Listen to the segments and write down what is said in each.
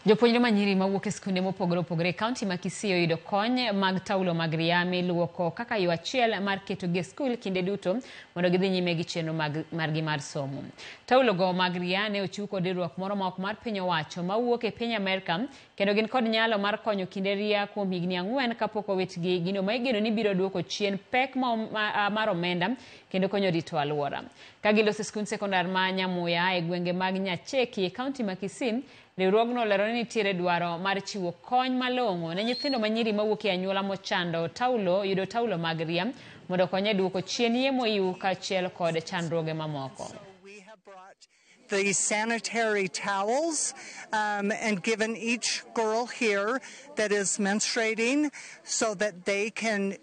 Jopuonjre manyiri mawuok e skunde mopogore opogore e kaunti ma Kisii oyudo kony mag taulo mag ria miluoko kaka yo achiel mar ketogi e skul kinde duto mondo gidhi nyime gi chenro mag, margi mar somo. Taulo go mag ria ne ochiw kod riwruok moro ma ok mar piny owacho mawuok e piny Amerka kendo gin kod nyalo mar konyo kinde ria kuom higni 4 kapok owitgi, gino ma igeno ni biro duoko chien pek ma, ma, mar omenda kendo konyo rito alwora. Ka giloso e skund sekondar ma Nyamuya e gwenge mag Nyacheki e kaunti ma Kisii, Riwruogno olero ni nitiere dwaro mar chiwo kony malong'o ne nyithindo manyiri mawuok e anyuola mochando taulo yudo taulo mag ria mondo okony e duoko chien yie moyiw kaachiel kod chandruoge mamoko. The sanitary towels and given each girl here that is menstruating so that they can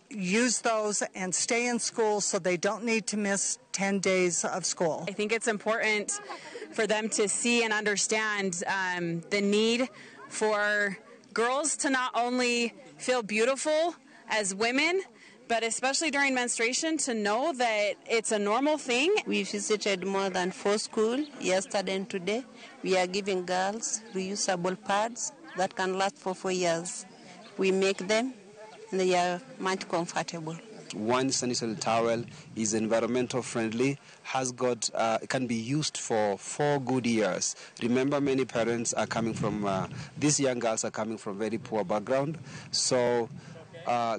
use those and stay in school so they don't need to miss 10 days of school. I think it's important for them to see and understand the need for girls to not only feel beautiful as women, but especially during menstruation, to know that it's a normal thing. We visited more than 4 schools yesterday and today. We are giving girls reusable pads that can last for 4 years. We make them and they are much comfortable. One sanitary towel is environmental friendly, can be used for 4 good years. Remember, many parents are coming from, these young girls are coming from very poor background. So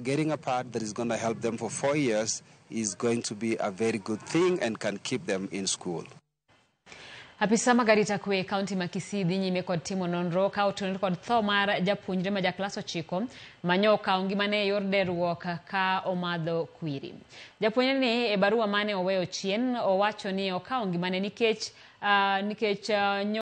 getting a pad that is going to help them for 4 years is going to be a very good thing and can keep them in school. Apisa mag arita kwe e kaunti ma Kisii dhi nyime kod timo nonro ka otenore kod tho mar japuonjre ma jaklas 9 manyo okawo ngimane e yor derruok ka omadho kwiri. Japuonjre ni e barua mane oweyo chien owacho ni okawo ngimane nikech